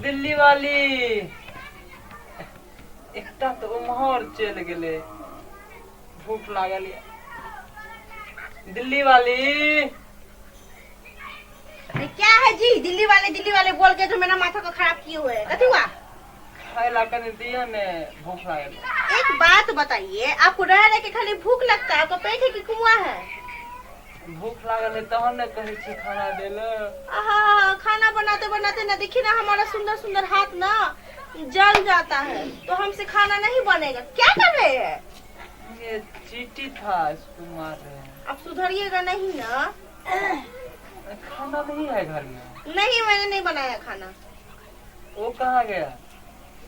दिल्ली वाली, एकटा तऽ उम्हर चलि गेलै। भूख लागल यऽ। दिल्ली वाली। अरे क्या है जी, दिल्ली वाले बोल के जो मेरा माथा को खराब किए हुए है। कथी हुआ? खाय ला कनि दिअ ने, भूख लागल। एक बात बताइए, आपको रह रह के खाली भूख लगता है? आपका पेट है कि कुआं है? भूख लागल है तहन ने कहै छी खाना दे ले। आहा, खाना बनाते बनाते ना देखिए ना हमारा सुंदर सुंदर हाथ ना जल जाता है, तो हमसे खाना नहीं बनेगा। क्या कर रहे हैं? ये चीटी था, इसको मार रहे हैं। आप सुधरिएगा नहीं ना? खाना नहीं है घर में? नहीं, मैंने नहीं बनाया खाना। वो कहाँ गया?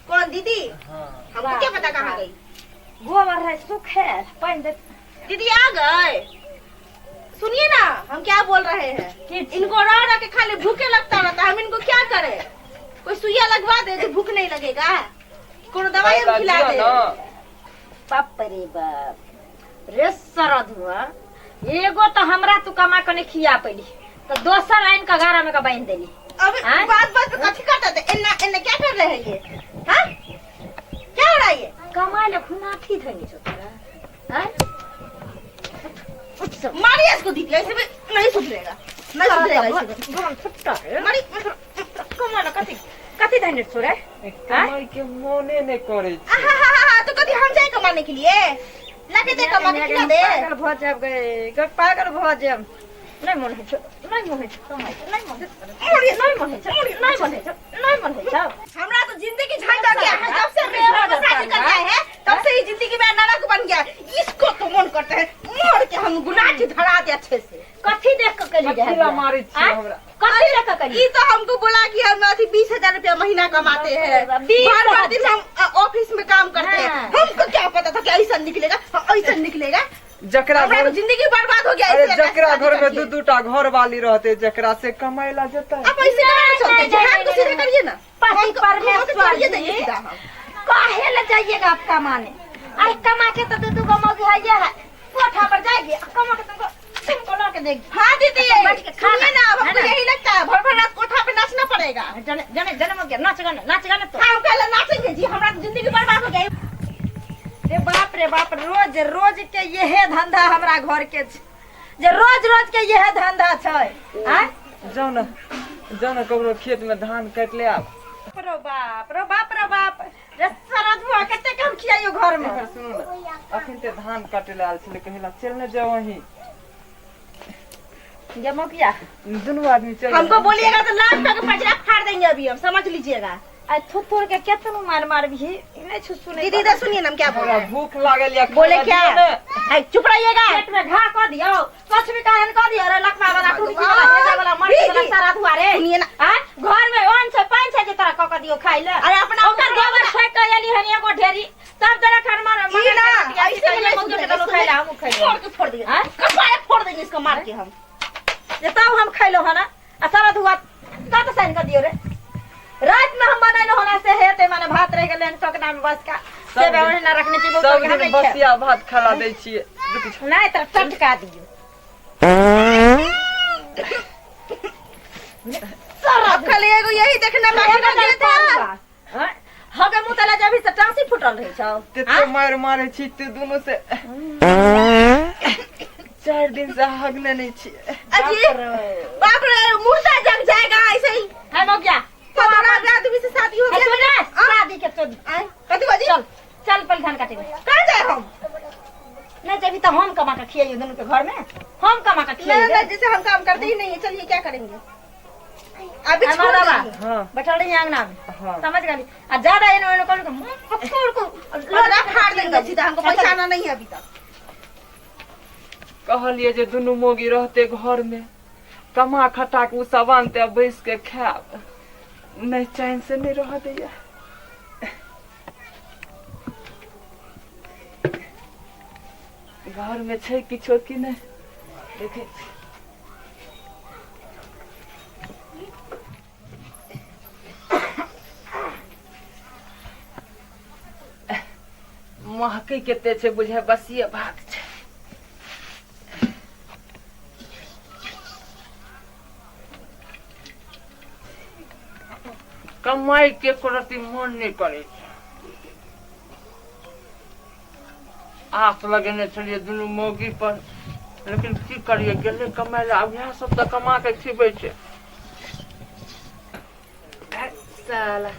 कौन दीदी? हाँ। हमको क्या पता कहाँ गई। गोबर है सुखे पानी दे। दीदी आ गए। सुनिए ना हम क्या बोल रहे हैं, इनको रह रह के खाली भूखे लगता रहता है, हम इनको क्या करें? कोई सुइया लगवा दे जो भूख नहीं लगेगा, कोनो दवाई हम खिला दे। बाप रे बाप रे सरधुआ, एगो तो हमरा तू कमा के नहीं खिया पैली तो दोसर आइन के घर में के बांध देली। अब हाँ? बात बात पे कथी करता थे? एन्ना एन्ना क्या कर रहे हैं ये? हाँ? क्या हो रहा है ये? कमा ले खुनाथी धनी छो तोरा। हाँ? उठ सब। मारिए इसको दीदी, ऐसे भी नहीं सुधरेगा, नहीं सुधरेगा ऐसे भी। गरम छुट्टा रे। मारी। कमा ले कथी कथी धनी छो रे? कमाई के मोने नहीं करे छै। आहा, तो कभी हम जाए कमाने के लिए? लाके दे कमा के खिला दे। पागल भ जाब गए, ग पागल भ जाब। नहीं मन है छो, नहीं मन है छो, कमाई के, नहीं मन है छो, नहीं मन है छो, नहीं मन है छो, नहीं मन है छो। हमरा तो जिंदगी झंड हो गया है, जब से मेरे को शादी कर गए हैं तब से ही जिंदगी में नरक बन गया। इसको तो मन करता है मोड़ के हम गुनाह की धरा दे अच्छे से। कथी देख के कली कथी ला मारै छी आँय? हमरा? कथी देख के कली? ये तो हमको बोला कि हम अथी 20,000 रुपया महीना कमाते हैं, बीस बार बार हजार। दिन हम ऑफिस में काम करते हैं। हाँ। हमको क्या पता था कि ऐसा निकलेगा, हाँ, ऐसा निकलेगा। जकरा हमरा घर तो जिंदगी बर्बाद हो गया। अरे ऐसे जकरा शादी घर में करके। दू दूटा घर वाली रहते जकरा से कमाई ला जेतै। आप ऐसे कहाँ चलते? नहीं, ध्यान नहीं, को सीधा नहीं, करिए ना। पति हमको- परमेश्वर हमको करिए जी। देंगे सीधा हम। काहे ले जाइएगा आप कमाने? अरे कमा के तो दू दू गो मौगी है ये है, कोठा पर जाएगी कमा के तुमको तुमको ला के देगी। हाँ दीदी, बैठ के खाना, सुनिए ना, अब है हमको ना? यही लगता है भर भर रात कोठा पे नाचना पड़ेगा। जने जने जने मौगी नाच गाना, नाच गाना तो। हाँ, हम कल नाचेंगे जी, हमारा तो जिंदगी बर्बाद हो गई। रे बाप रे बाप, रोज रोज के यहे धंधा हमरा घर के छै, जे रोज रोज के यहे धंधा छै। आँय? जाउ ने, जाउ ने ककरो खेत में धान काटि ले आब। रो बाप रो बाप रो बाप रे सरधुआ, कते कम खियाइयो घर में। एकर सुनू ने, अखन ते धान काटे ले आयल छलै, कहिला चल ने जाउ अहीं। गे मौकिया। दुनू आदमी चल। हमको बोलिएगा तो लाख का पचरा फाड़ देंगे अभी हम, समझ लीजिएगा। आ थुथुर के केतनो मार मार भी नहीं छु सुने। दीदी इधर सुनिए ना हम क्या बोल हमरा रहे हैं। भूख लागल या बोले खाना क्या? दिअ ने। ऐ, चुप रहिएगा। पेट में घा क दियो, कुछ भी कहन क दियो रे लखवा वाला टुटकी वाला हेजा वाला मर्ची वाला दीदी। सारा धुआ रे। सुनिए ना। आ घर में अन्न छै पानि छै जे तोरा क क दियो खाइ ले। अरे अपना ओकर गोबर फेंक के एली हन एगो ढेरी, तब तोरा खान मार ई ना, ऐसे में नहीं मगर सुधरेगा, खाइ ले हमहू खाइ फोड़ के फोड़ देंगे, आँ? कपारे फोड़ देंगे इसको मार के हम। जे तब हम खैलो हन आ सारा धुआ कत साइन क दियो रे। रात में हम बनैलो हन से हेते माने भात रह गेलै हन टोकना में बस का से सब दिन- ओहिना रखने छी बहुत सब हम दिन नहीं खायब। बसिया भात खला दै छियै। रुकि जाउ। नहीं तो टटका दियो। अब खाली एगो यही देखना बाकी रह गया था। हगे मुँह तला जब से टांसी फुटल रहे छौ। तेते मारि मारै छी ते दुनू से 4 दिन से हगने नहीं छियै। अजी बाप रे, मुर्दा जग जाएगा ऐसे ही। है मौगिया। 15 आदमी से शादी हो है गया। सुन ना, शादी के चोद। आए, कथी बाजी? चल चल पहले धान काटे। कहाँ जाए हम? नहीं जब तो हम कमा के खियाइयो दोनों के घर में, हम कमा के नहीं खियाइयो। नहीं, जैसे हम काम करते ही नहीं है, चलिए क्या करेंगे अभी हमारा छोड़ बाबा। देंगे। हाँ। बैठल रही अंगना में। हाँ। समझ गई। आ ज्यादा एनो एनो कर के मुंह पकड़ को लोटा फाड़ देंगे सीधा, हमको पहचाना नहीं है अभी तक। कहलिए जे दुनू मोगी रहते घर में, कमा खटा के उ सब आनते बैस के खायब, नहीं चैन से नहीं रह दैया। घर में छै किछो कि नहीं देखे। महकै कते छै बुझाय बसिये भात छै। कमाई के एको रत्ती मन नहि करै छै। आस लगेने छलियै दुनू मौगी पर, लेकिन की करियै, गेलै कमाइ लए, आब इएह सब तऽ कमा के खिबै छै। साला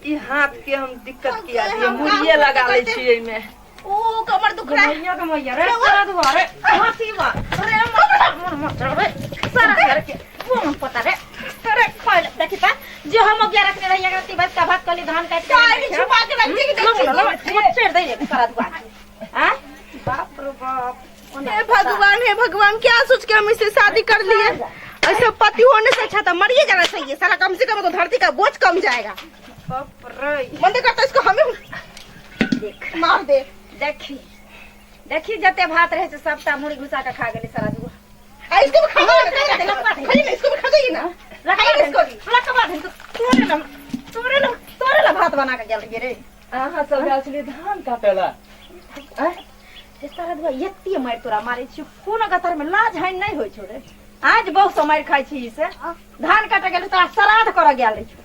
ई हाथ के हम दिक्कत किया दिए, मुड़िए लगा लै छियै एहिमे। ओ कमर दुख रहा है। मैया के मैया रे, सारा दुआरे हाथी बा रे, मन मत रे सारा घर के मन पता रे। अरे पहले देखी ता जे हम अगिया रखने रहिए रत्ती भात का भात कली धान काट के काहे के छुपा के रख दी? चढ़ दे रे सारा दुआर। आ बाप रे बाप, हे भगवान, हे भगवान, क्या सोच के हम इससे शादी कर लिए? ऐसे पति होने से अच्छा था मरिए जाना चाहिए साला, कम से कम तो धरती का बोझ कम जाएगा। बाप रे, बंद करता इसको, हमें देख मार दे। देखी देखी जते भात रहे से सबटा मुड़ी घुसा के खा गेलै सारा दुआ। आ, इसको भी खा जाइए ना, खाइए ना, इसको भी खा जाइए ना, खाइए इसको भी। रखवा दे तोरे ला, तोरे ला, तोरे ला भात बना के गेल रहियै रे। अहाँ सब आयल छलियै धान काटै लए? हे सारा दुआ, एते मारि तोरा मारै छियौ, कोनो गतर में लाज हानि नहि होइ छौ रे। आज बहुत मारि खाइ छी से धान काटऽ गेल तोरा श्राद्ध करऽ गेल रहियौ।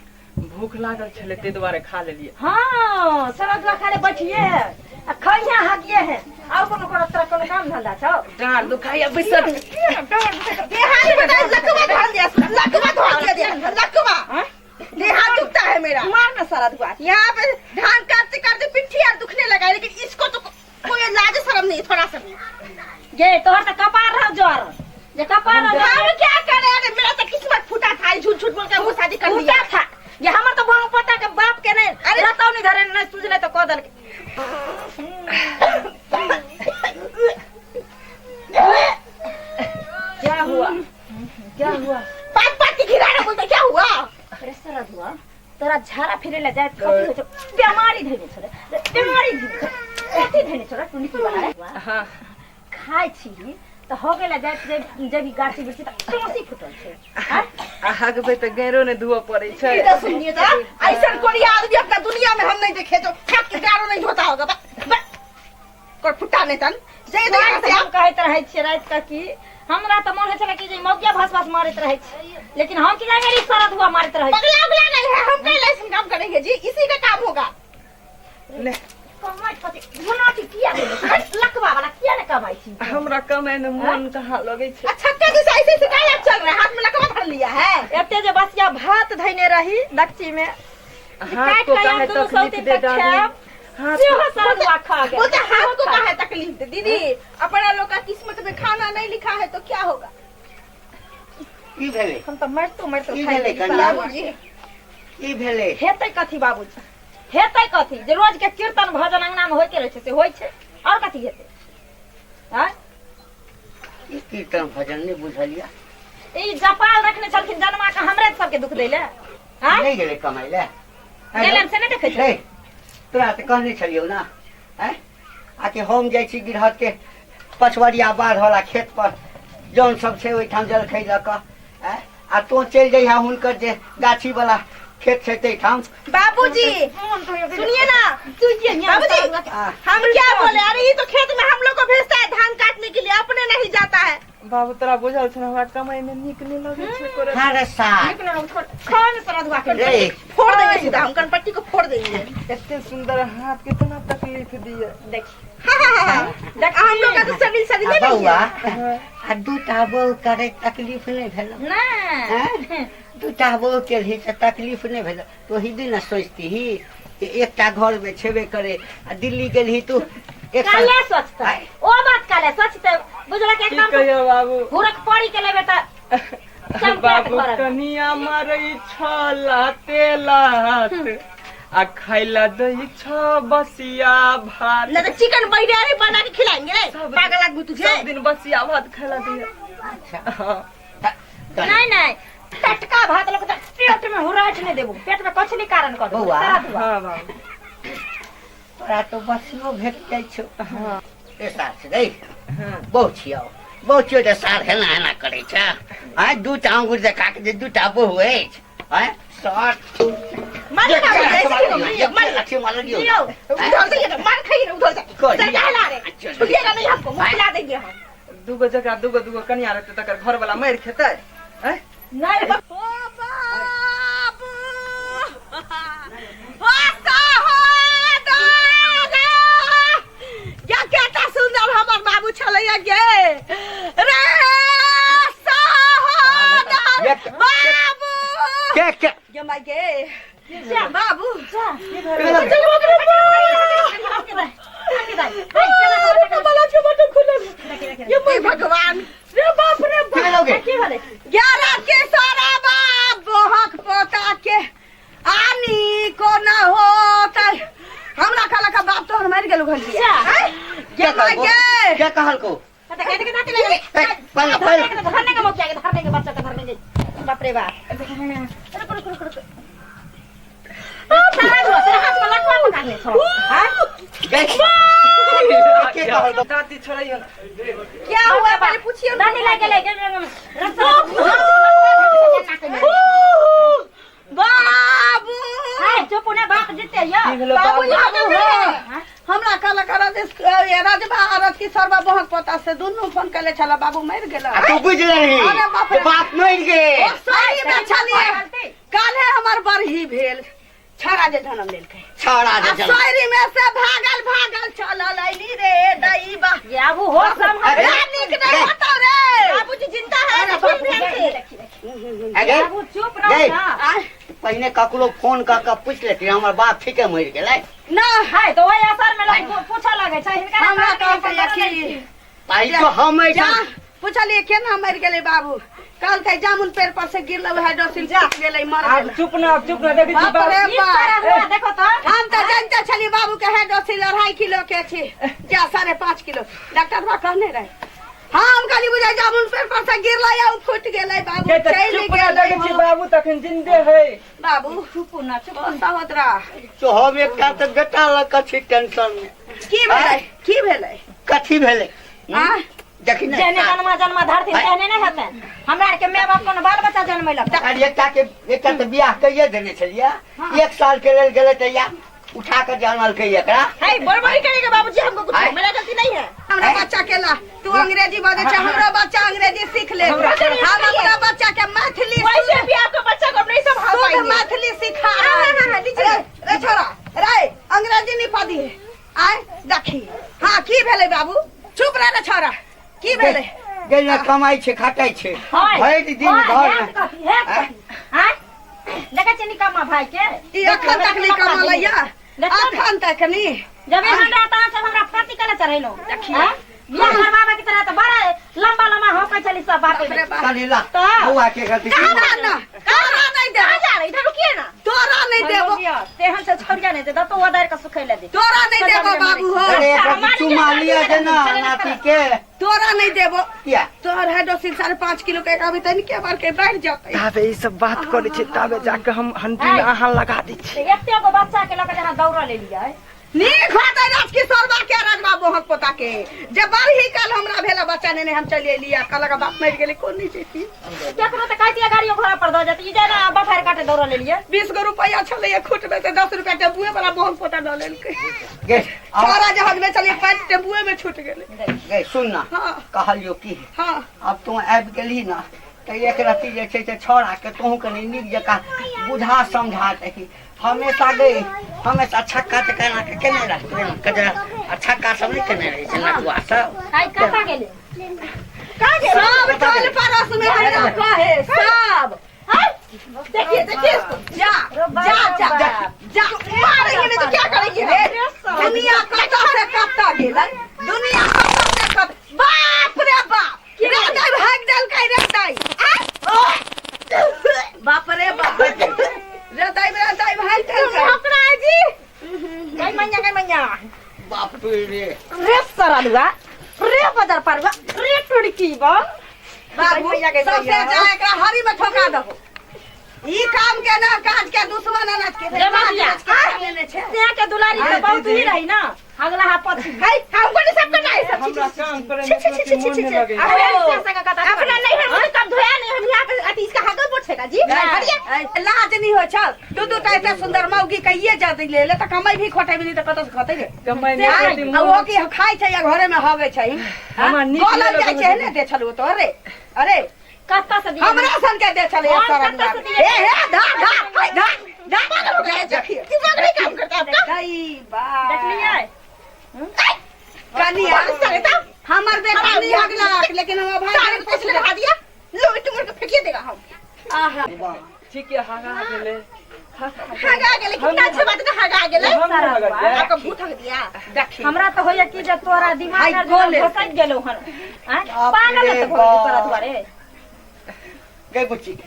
भूख लागल छलै ताहि दुआरे खा लेलियै। हाँ, श्राद्ध खा ले बैठिए है आ खइहे हगिए है, और कोनो करत तोरा कोनो काम धंधा छौ? डाँड़ दुखाइया, बैसल। देहात बताए, लकवा धर दिया, लकवा धर दिया, लकवा देहात दुखता है मेरा। मार ना सारा दुआ। यहाँ पे धान काटते काटते पिट्ठी यार दुखने लगा है, लेकिन इसको तो कोई लाज शर्म नहीं थोड़ा सा भी। गे तोहर तऽ कपार रह जर जे कपार रह। हम क्या करे, अरे मेरा तो किस्मत फूटा था, झूठ झूठ बोल के वो शादी कर लिया फूटा था ये हमर तो भंग पता के बाप के नहीं। अरे रतौ नहीं धरे नहीं सूझले तो कह दल। क्या हुआ, क्या हुआ? पाँच पाँच के घिरा रहा बोलते क्या हुआ? अरे सारा दुआ, तोरा झाड़ा फिरे ला जाए कथी होइ छौ? बेमारी धैने छौ रे, बेमारी धैने छौ, कथी धैने छौ रे? टुनी वाला रे। हाँ। खाइ छी तऽ हो गेला जाइत जब ई गाछी बिरछी तऽ टोसी फुटल छै। आँय? आ हगबै तऽ गैरो नहि धोअ पड़ै छै। इधर सुनिए तो, ऐसा कोई आदमी अपना दुनिया में हम नहीं देखे जो खाक के गारो नहीं धोता होगा। बा, कोई फुटा नहीं तन जाइए तो यहाँ से हम आप। कहैत रहै छियै राति कऽ कि हमरा तऽ मोन होइ छलै कि जे मौगिया भास भास मारैत रहै छै, लेकिन हम की जाने रही सारा धुआ मारैत रहै छै। पगला उगला नहीं है, हम कहीं ऐसा काम करेंगे जी, इसी का काम होगा। नहि। कमाइ कथी गुनाटी किया भेलै? लकवा वाला किया ने कमाइ छी? हमरा कमाइ मे मन कहाँ लगै छै। अच्छा के जैसे ऐसे ऐसे काहे आप चल रहे हैं, हाथ में लकवा धर लिया है। एते जे बसिया भात धैने रही दक्षी में हाथ काटि को कऽ काहे हम दुनू तकलीफ सौतीन दे तक डाली? खायब। हाथ सेहो सारा दुआ खा गेल। बोलते हाथ को काहे तकलीफ दे दीदी, अपना लोग का किस्मत में खाना नहीं लिखा है तो क्या होगा? की भेलै? हम तऽ मरतो मरतो की खाइ भेलै लेली कनिया? सारा। बाबूजी की भेलै? हेतै कथी बाबूजी, हेतै कथी? जे रोज के कीर्तन भजन अंगना में होइते रहै छै से होइ छै, और कथी हेतै? आँय? ई कीर्तन भजन नहि बुझलियै। ई जपाल रखने छलखिन जनमा के हमरे सबके दुख दै ले। आँय? नहि गेलै कमाइ लए? गेलन से नहि देखै छै। हे, तोरा तऽ कहने छलियौ ने, आँय? आकि हम जाइ छी गिरहत के पछवरिया बाढ़ वाला खेत पर जौन सब छै ओहिठाम जलखै लऽ कऽ, आँय? आ तोँ चलि जइहा हुनकर जे गाछी वाला खेत छै ताहिठाम। बाबूजी सुनिए ना बाबूजी, आ, हम क्या बोले? अरे ये तो खेत में हम लोग को भेजता है धान काटने के लिए, अपने नहीं जाता है। बाबू तोरा बुझल छौ ने, हमरा कमाइ मे नीक नहि लगै छै एको रत्ती। हाँ रे सार। नीक नहि लगै, खान सारा दुआ के। रे फोड़ देंगे सीधा, हम कनपट्टी को फोड़ देंगे। एते सुंदर हाथ कितना तकलीफ दिए। देखी हाँ हाँ हाँ हाँ, हम लोग का तो शरीर शरीर आ नहीं बौआ, है। आ दूटा बहू करे तकलीफ नहि भेल? नहि। दूटा बहू केलही तऽ तकलीफ नहि भेल? तो ओहि दिन ने सोचतीही कि एकटा घर में छेबे करे, आ दिल्ली गेलही तू एक साल- काले सोचतै आँय? ओ बात, काले सोचतै बुझलक की एकदम। कहियो बाबू, हुरक पड़ी के लेबे तऽ चमकैत बाबू घरक। कनिया मारै छला तेलात आ खाइला दै छ बसिया भात। नहीं तो चिकन बिरयानी बना के खिलाएंगे रे सब- पागल आदमी तुझे। सब दिन बसिया भात खाइला दिए। अच्छा। हाँ। नहीं नहीं, टटका भात लोग पेट में हुराठ नहीं देबो, पेट में कछली कारण कर देबो। बौआ। सारा दुआ। हाँ बाबू। तोरा तो बसियो भेट जाइ छौ। ए सार छै रे। हाँ। बहु छियौ, बहु छियौ तऽ सार हेना हेना करै छै। आँय, दूटा अंगूर देखा के जे दूटा बहु अछि, आँय सर मार खा ऐसे क्यों मार लक्ष्मी मार लियौ। लियो उधर से, मार खाइए ना उधर से। कर सर लिया। क्या ला रहे, चल। छुड़िएगा नहीं हमको, मुंह खिला देंगे हम। दूगो जकरा दूगो दूगो कनिया रहतै तकर घर वाला मारि खेतै? आँय? नहीं ओ बाबू, कहल को पता के दाती लगे पहले पहले धरने का मौका धरने के बच्चा के धरने के बाप रे बाप रुक रुक रुक रुक सारा हुआ तेरा हाथ में लटवा पकड़ने छो हां के कहल को दाती छोड़ियो ना क्या हुआ पहले पूछियो दादी लगे लगे बाबू हाय चुप ने बाप जीते यो बाबू हमरा कहलक राजबा की सरबा बहुत पता से दुनू फोन केले छला बाबू मर गेल तू बुझ रही अरे बाप रे बाप मर गेल सही में छलिए काल्हे हमर बरही भेल छड़ा जे जन्म लेलकै छड़ा जे जन्म सोयरी में से भागल भागल चलल अइली रे दई बा ये आबू हो संभाल नीक नहीं होतो रे बाबूजी जिंदा है अरे बाबू चुप रहो ना पहिने ककरो फोन क के पूछ लेती हमर बाप ठीके मर गेलै ना है तो वही असर में लोग पूछा लगे छै हिनका हमरा कहलकै कि भाई तो हम पूछलिए केना मर गेलै बाबू कहलकै जामुन पेड़ पर से गिरल हाइड्रोसिल फूट गेलै मर गेलै चुप ना चुप ना देखै छी बाबू देखो तो हम त जानते छली बाबू के हाइड्रोसिल 2.5 किलो के छी जा 5.5 किलो डॉक्टर बा कहने रहे हम कहली बुझाय जामुन पेड़ पर से गिरलै आ फूट गेलै बाबू चलि गेलै देखै छी बाबू तखन जिंदे है बाबू चुप ना चुप सहोदरा तो हम एकटा त बेटा लग के छी टेंशन में की भेलै की भेलै कथी भेलै आ देखी ने जेने जन्मा जन्मा धरती तेहने नहि हेतै हमरा आर के my बाप कोनो बाल बच्चा जन्मेलक अरे एकटा के एकटा त बियाह कहिए देने छलियै 1 साल के लेल गेलै त या उठा के जानलकै एकरा है बड़बड़ी करेगा बाबूजी हमको कुछ मेरा गलती नहीं है हमरा बच्चा के ला तू अंग्रेजी बजै छै हमरा बच्चा अंग्रेजी सीख ले हम अपना बच्चा के मैथिली वैसे भी आपका बच्चा को नहीं संभाल पाएंगे मैथिली सिखा हां हां लीजिए रे छोरा रे अंग्रेजी नहीं पढ़ी है आय देखी हां की भेलै बाबू चुप रह रे छोरा की भेलै गेल कमाइ छै खटाइ छै भरि दिन घर में हां देखै छी निकम्मा भाई के ई अखन तक नहीं कमलैया अखन तक नहीं जब हमरा त सब हमरा फांसी कला चढ़ैलो हां बियाह करवावे के तरह त बड़ा लंबा लंबा होकै छली सब बाप रे चली ला बौआ के गलती ना ना तोरा नहीं देबो जा इधर रुकिए ना तोरा नहीं देबो तेहन से छोड़िया नहीं दे तो ओदार के सुखैले दे तोरा नहीं देबो बाबू हो अरे चुमा लिया दे ना नाती के तोरा नहीं देबो किया तोहर हाइड्रोसिल 5.5 किलो के अभी तनी के बार के बढ़ जतै ताबे ई सब बात करै छी ताबे जाके हम हंटी में आहां लगा दै छी एते गो बच्चा के लके जहाँ दौड़ा ले लियै नीक होतै राजकिशोर बा के राजबा बोहक पोता के जे बरही काल हमरा भेला बच्चा ने हम चलि एलियै कहलक बाप मरि गेलै कोन नहीं जैती केकरो त कहतियै गाड़ियो घोड़ा पर दऽ जैती ई जेना बफार काटे दौड़ा लेलियै 20 गो रुपैया छलै खुट में त 10 रुपैया टेम्पुए वाला बोहक पोता दऽ लेलकै गे सारा जहाज में चलिए 5 टेम्पुए में छूट गेलै गे सुन ना कहलियो की हां अब तू आबि गेलही ना त एक रति जे छै से छौड़ा के तोहू कनी नीक जकाँ बुझा समझा दही हमेशा गई हमेशा छक्का त केना के केने रहतै कजरा आ छक्का सब नहीं केने रहै छै नटुआ सब हाय कतऽ गेलै का गेलै सब टोल पड़ोस में हमरा कहे सब देखिए देखिए इसको जा जा जा जा मारेंगे नहीं तो क्या करेंगे रे दुनिया कतऽ से कतऽ गेलै दुनिया कतऽ से कतऽ बाप रे बाप रे दाइ भागि देलकै रे दाइ बाप रे बाप रे दाइ रे दाइ भागि देलकै ओकरा जी गई मैया गई मैया बाप रे रे सरलुआ रे बदर पारुआ रे टुड़की बा बाबू सबसे अच्छा एकरा हरी में ठोका दहो ई काम के ना काज के दुश्मन अनाज के रे बाबू से के दुलारी तो बहुत ही रही ना अगला हा पति है हमको नहीं सब करना है सब हमरा काम करे में मन नहीं लगे अपना नहीं हम कब धोया नहीं हम यहाँ पे अति इसका हगल पोछेगा जी अरे लाज नहीं हो छल दू दू टा एते सुंदर मौगी कहिए जाती ले ले त कमाई भी खोटे भी नहीं त कतौ से खतै रे कमाई नहीं आ वो की खाइ छै या घरे में हवे छै हमरा नीक गलल जाइ छै ने दे छलु तो अरे अरे कत्ता से हमरा सन के दे छले सारा हे हे धा धा धा धा पागल हो गया देखिए दिमाग नहीं काम करता आपका दई बा देख लियै कनिया हमर बेटा नहीं हगलक लेकिन हमर भाई सारे कुछ लगा दिया लो तुम के फेंकिए देगा हम आहा ठीक है हगा गेलै हगा गेलै कितना अच्छा बात है हगा गेलै आपका भूत हग दिया देखी हमरा त होया कि जे तोरा दिमाग में घसक गेलौ हन हां पागल त हो तोरा दुआरे गई बुच्ची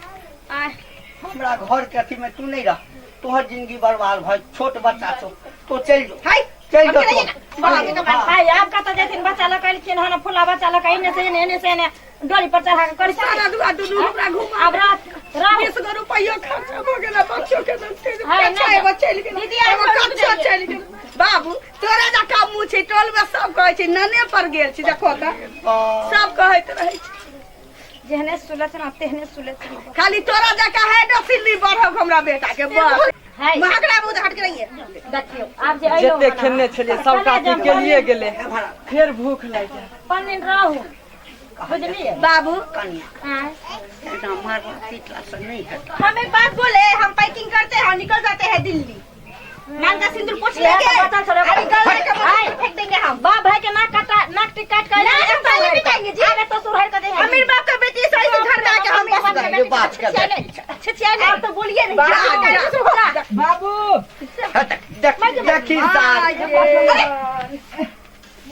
हमरा घर के अथी में तू नहीं रह तोहर जिंदगी बर्बाद भऽ छोट बच्चा छौ तो चलि जो हाय चलि जो। हाय आब कतऽ जेथिन बच्चा लऽ कऽ एलखिन हन फुला बच्चा लऽ कऽ एने से एने एने से एने डोरी पर चढ़ा कऽ करी सारा दुआ दुनू हमरा घुमा आब रात रात 20 गो रुपैयो खर्चा भऽ गेल आ बच्चो के देलकै। हाँ, कच्चा नहि। एगो चलि गेल दीदी, आब एगो रुकि कच्चा जाइए। चलि गेल। बाबू तोरा जकाँ मुँह छै टोल में सब कहै छै नने पर गेल छी देखो तऽ सब कहैत रहै छै। जेहने सुलक्षणा तेहने सुलक्षणा। खाली तोरा जकाँ है डसिल्ली बढ़ब हमरा बेटा के बस। हाय महकरा बहुत हट के रहिए। देखियौ आब जे अइलहुँ जते हन खेने छलियै सबटा कहलियै चीज जे के लिए गेलै, फेर भूख लागि गेल। पाँच दिन रहू बुझलियै। बाबू कनिया आँय। एना मारला पीटला से नहीं हेतै। हम एक बात बोले, हम पैकिंग करते हैं और निकल जाते हैं दिल्ली। मांग का सिंदूर पोछ इएह लेंगे तऽ बचल छलै। अरे गले के आय। बगल फेंक देंगे हम। बाप भाई के नाक काटा नाक टिक काट के ना, हम पहले पिटाएंगे जी। आगे तो सुरहर के दे अमीर बाप का बेटी सही से घर में आके हम बस गए। ये बात कर छिछिया नहीं। आप तो बोलिए नहीं। जा, जा, जा। जा। बाबू देख देखी सार।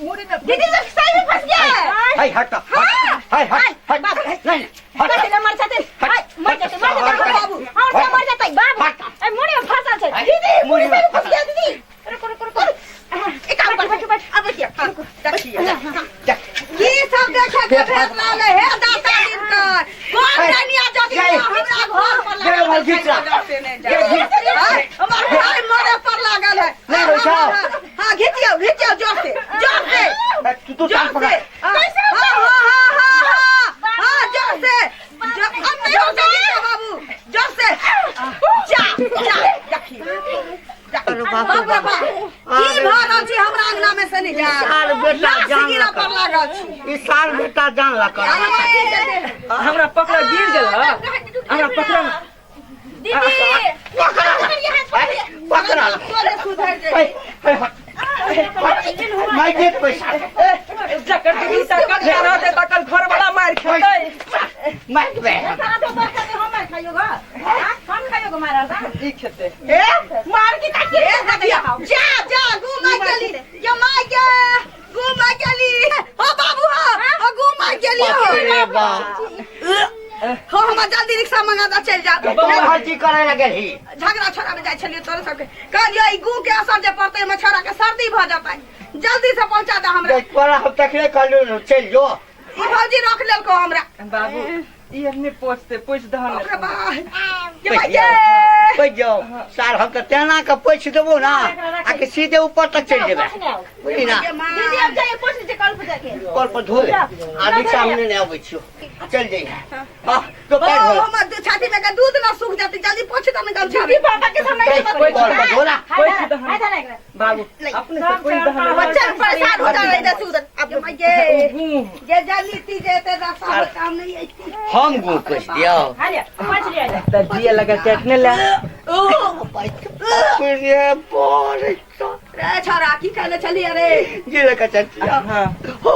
दीदी तो सही में फंस गया है। हाय हट हाय हट हट नहीं हट। कथी ले मर जेतै? हाय, मर जेतै मर जेतै बाबू और सब मर जेतै बाबू। ए मुड़ी में फंसल छै। दीदी मुड़ी में फंस गया दीदी। रुको रुको रुको। एक काम कर, बैठ बैठ अब बैठिए। हाँ, देखिए देख। की सब देखे के भेट लागले हे दाता दिनकर कोन कनिया जदी जय। हमरा घर पर जय लागल भाई, घीच ला। से नहीं जाए। हाँ, हमर भाई मरे पर लागल है। नहीं, रोशा। हाँ घिचियो घिचियो जोर से जोर से तू तू जोर टांग से। पकड़। हाँ हाँ हाँ हाँ हाँ हाँ जोर से जोर से घिचियो बाबू जोर से जा जा देखिए। अरे बाप रे बाप रे बाप। बाप की भऽ रहल छी हमरा अंगना में से नहीं जा सार बेटा लाश जान गिरा लगा। पर लागल छी। ई सार बेटा जान ला कर। हमरा पकड़ा गिर गेल ह, हमरा पकड़ा। दीदी पकड़ा पकड़ा। तोरे सुधर जाइ। हाय हाय हट माय गेट पैसा। जकर दीदी तकर रहतै तकर घर वाला मारि खेतै। माय बे। सारा तो बरखा के हम मार खाइयो ग हां हम खाइयो ग मारल बा। ई खेतै। ए मार की ताकि ए देखियो जा जा घुमा गेली ये माय के घुमा गेली हो बाबू हो हो घुमा गेली हो। बाप रे बाप। हो हमरा जल्दी रिक्शा मंगा दा चल जा। तू हल्ची करे लगल ही। झगड़ा छोड़ा में जाइ छलियै तोरे सबके कहलियो ई गू के असर जे पड़तै ओहिमे छोड़ा के सर्दी भऽ जेतै जल्दी से पहुंचा दे हमरा। देख तोरा हम तखने कहलू चल जो। ई भौजी रख लेलको हमरा। बाबू ई आदमी पोछते पोछ दहन। ओकरा बा ये पैस भाई जाओ पैस जाओ सार हम तऽ तेना के पोछि देबो ना आ कि सीधे ऊपर तक चलि जेबै बुझली ना। दीदी अब जाइए पोछ लीजिए कल पर जाके। कल पर धो ले आ रिक्शा में नहीं अबै छियो चल जइहे। हाँ तो पैर ओ धो। हमर छाती में के दूध ना सूख जेतै जल्दी पोछ दे ने गमछा दीदी पापा के सामने ऐसे बात कल पर धो ना। हाय हाय हाय एकरा। बाबू अपने से पोछ दहन। बच्चा परेशान हो जा रहा है इधर से उधर अब ये गू जे जल्दी जेते रास्ता में काम नहीं ऐती। हम गो पोछि दियौ। हाय ले पोछ लिया जा। त जिए लगा चटने ले। रे बाप। रे छोरा की कहले छली अरे जे लगा चटिया हाँ हो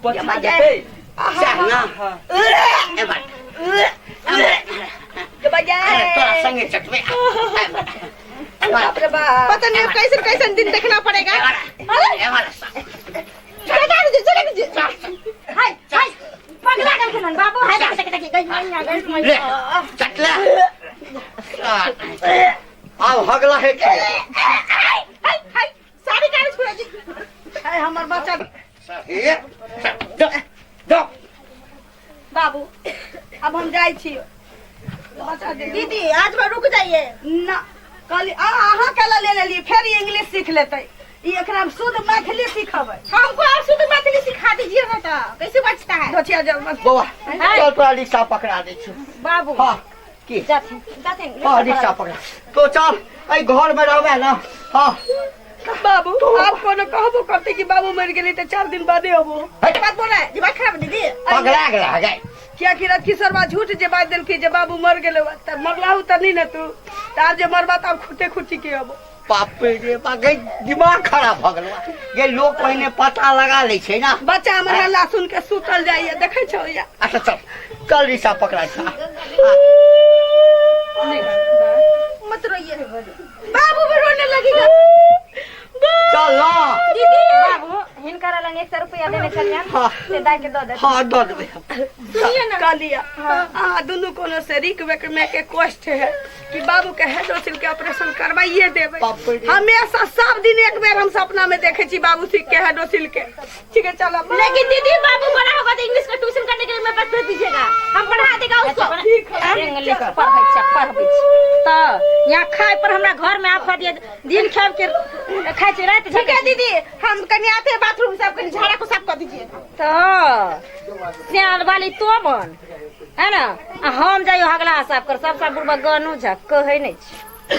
पोछा जेतै। सह ना। हाँ ए बात ये भैया अरे तोरा संगे चटबे। बाप रे बाप पता नहीं अब कैसे कैसे दिन देखना पड़ेगा। ए जगा दीजिए जगा दीजिए। हाय हाय पगला गेलखिन हन बाबू हाय देख देख देख गई मैया गई ले मैया। चटले आब हगला हे के। हाय हाय सारी गाड़ी छुड़ा जी। है हमर बच्चा। ए दो दो। बाबू अब हम जाइ छी बच्चा दे। दीदी आज बार रुक जाइए। ना कहली आ अहाँ केला ले लेली फेर ई इंग्लिश सीख लेतै ई एकरा हम शुद्ध मैथिली सिखबै। हमको आप शुद्ध मैथिली सिखा दीजिए ना तो कैसे बचता है। धोतिया जल मत। बौआ चल तोरा रिक्शा पकड़ा दै छियौ। बाबू हाँ की जाथिन जाथिन। हाँ रिक्शा पकड़ा तो चल एहि घर में रहबे ना। हाँ बाबू आप कोनो कहबो करते कि बाबू मर गेली तऽ 4 दिन बादे अबो। बात बोल रहा है दिमाग खराब है दीदी। पगला गेला गए। किया कि रतकिशोरबा झूठ जे बात देलकै जे बाबू मर गेलै तऽ मरलाहु तऽ नहीं ने तू तऽ आब जे मरबा तऽ आब खुटे खुटी के अबो। बाप रे बाप गई दिमाग खराब भऽ गेल गे। लोग पहिने पता लगा लै छै ना। बच्चा हमर हल्ला सुन के सुतल जाइए देखै छौ या। अच्छा चल चल रिक्शा पकड़ा छ। मत रोइए बाबू भी रोने लगेगा। चल ल। बाबू हिनकर लग 100 रुपया देने छलियन हाँ। से दाइ के दऽ दे हाँ दऽ देबै हम। सुनिए ना कहलिया अहाँ दुनू कोनो से रिक में के कष्ट है कि बाबू के हाइड्रोसिल के ऑपरेशन करवाइए देबै बाप रे। हमेशा सब दिन एक बेर हम सपना में देखे छी बाबू सिख के हाइड्रोसिल के ठीक है चलो लेकिन दीदी बाबू बड़ा होगा तो इंग्लिश का ट्यूशन करने के लिए मेरे पास भेज दीजिएगा, हम पढ़ा देगा उसको। ठीक है। इंग्लिश पढ़ै छै पढ़बै छै तऽ यहाँ खाय पर हमरा घर में आफत ये दिन खाब के खाइ छै राति ठीक है दीदी, हम कहीं आते हैं बाथरूम से, आप कहीं झाड़ा को साफ कर दीजिए। तऽ सियान वाली तो बन है ना, आ हम जाइयो हगला साफ कर सब सब बुढ़बा गनु झक कहै नहि छै।